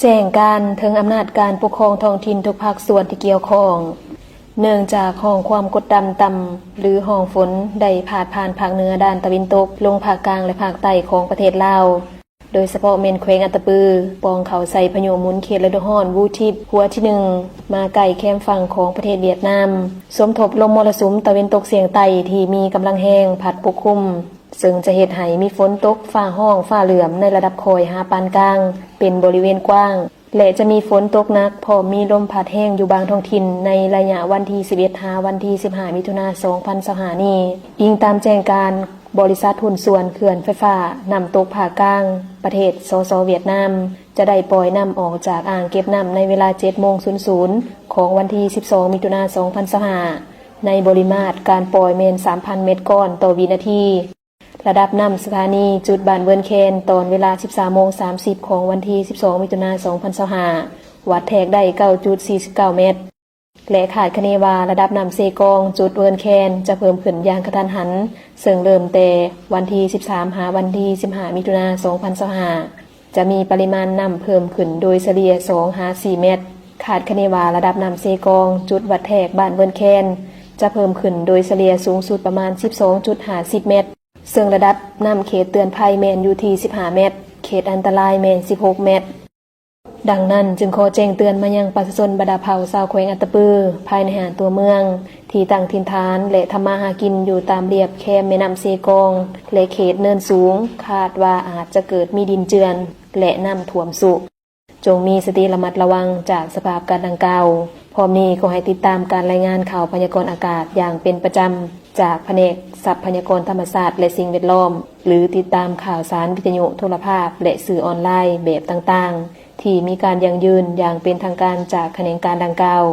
ແຈ້ງການເຖິງອຳນາດການປົກຄອງທ້ອງຖິ່ນທຸກພາກສ່ວນທີ່ກ່ຽວຂ້ອງ. ເນື່ອງຈາກຮ່ອງຄວາມກົດດຳຕ່ຳ ຫຼື ຮ່ອງຝົນ ໄດ້ພາດຜ່ານພາກເໜືອດ້ານຕາເວັນຕົກ ລົງພາກກາງ ແລະ ພາກໃຕ້ຂອງປະເທດລາວ, ໂດຍສະເພາະແມ່ນແຂວງອັດຕະປື, ປ່ອງເຂົ້າໃສ່ພາຍຸໝູນເຂດລະດູຮ້ອນ Wu Tip ຫົວທີໜຶ່ງ ມາໃກ້ແຄມຝັ່ງຂອງປະເທດຫວຽດນາມ, ສົມທົບລົມມໍລະສຸມຕາເວັນຕົກສຽງໃຕ້ທີ່ມີກຳລັງແຮງພັດປົກຄຸມ, ເຊິ່ງຈະເຮັດໃຫ້ມີຝົນຕົກ, ຟ້າຮ້ອງ, ຟ້າເຫຼື້ອມໃນລະດັບຄ່ອຍຫາປານກາງ ເປັນບໍລິເວນກວ້າງ ແລະ ຈະມີຝົນຕົກໜັກ ພ້ອມມີລົມພັດແຮງຢູ່ບາງທ້ອງຖິ່ນໃນໄລຍະວັນທີສິບເອັດ ຫາວັນທີສິບຫ້າ ມິຖຸນາ ສອງພັນຊາວຫ້ານີ້, ອີງຕາມແຈ້ງການບໍລິສັດຫຸ້ນສ່ວນເຂື່ອນໄຟຟ້ານ້ຳຕົກພາກກາງ ປະເທດ ສສ ຫວຽດນາມ ຈະໄດ້ປ່ອຍນ້ຳອອກຈາກອ່າງເກັບນ້ຳໃນເວລາ ເຈັດໂມງສູນສູນ ຂອງວັນທີສິບສອງ ມິຖຸນາ ສອງພັນຊາວຫ້າ ໃນບໍລິມາດການປ່ອຍແມ່ນ ສາມພັນ ແມັດກ້ອນຕໍ່ວິນາທີ. ລະດັບນ້ຳສະຖານີຈຸດບ້ານເວີນແຄນ ຕອນເວລາ ສິບສາມໂມງສາມສິບ ຂອງວັນທີສິບສອງ ມິຖຸນາ ສອງພັນຊາວຫ້າ ວັດແທກໄດ້ ເກົ້າຈຸດສີ່ສິບເກົ້າ ແມັດ ແລະ ຄາດຄະເນວ່າລະດັບນ້ຳເຊກອງຈຸດເວີນແຄນຈະເພີ່ມຂຶ້ນຢ່າງກະທັນຫັນ ເຊິ່ງເລີ່ມແຕ່ວັນທີສິບສາມ ຫາວັນທີສິບຫ້າ ມິຖຸນາ ສອງພັນຊາວຫ້າ ຈະມີປະລິມານນ້ຳເພີ່ມຂຶ້ນໂດຍສະເລ່ຍ ສອງຫາສີ່ ແມັດ. ຄາດຄະເນວ່າລະດັບນ້ຳເຊກອງຈຸດວັດແທກບ້ານເວີນແຄນ ຈະເພີ່ມຂຶ້ນໂດຍສະເລ່ຍສູງສຸດປະມານ ສິບສອງຈຸດຫ້າສິບ ແມັດ, ເຊິ່ງລະດັບນ້ຳເຂດເຕືອນໄພແມ່ນຢູ່ທີ່ ສິບຫ້າ ແມັດ, ເຂດອັນຕະລາຍແມ່ນ ສິບຫົກ ແມັດ. ດັ່ງນັ້ນ, ຈຶ່ງຂໍແຈ້ງເຕືອນມາຍັງປະຊາຊົນບັນດາເຜົ່າຊາວແຂວງອັດຕະປື ພາຍໃນຫ້າຕົວເມືອງ ທີ່ຕັ້ງຖິ່ນຖານ ແລະ ທຳມາຫາກິນຢູ່ຕາມລຽບແຄມແມ່ນ້ຳເຊກອງ ແລະ ເຂດເນີນສູງ, ຄາດວ່າອາດຈະເກີດມີດິນເຈື່ອນ ແລະ ນ້ຳຖ້ວມຊຸ. ຈົ່ງມີສະຕິລະມັດລະວັງຈາກສະພາບການດັ່ງກ່າວ. ພ້ອມນີ້ກໍໃຫ້ຕິດຕາມການລາຍງານຂ່າວພະຍາກອນອາກາດຢ່າງເປັນປະຈຳ ຈາກພະແນກຊັບພະຍາກອນທຳມະຊາດ ແລະ ສິ່ງແວດລ້ອມ ຫຼື ຕິດຕາມຂ່າວສານວິທະຍຸ, ໂທລະພາບ ແລະ ສື່ອອນລາຍແບບຕ່າງໆ ທີ່ມີການຢັ້ງຢືນຢ່າງເປັນທາງການຈາກຂະແໜງການດັ່ງກ່າວ.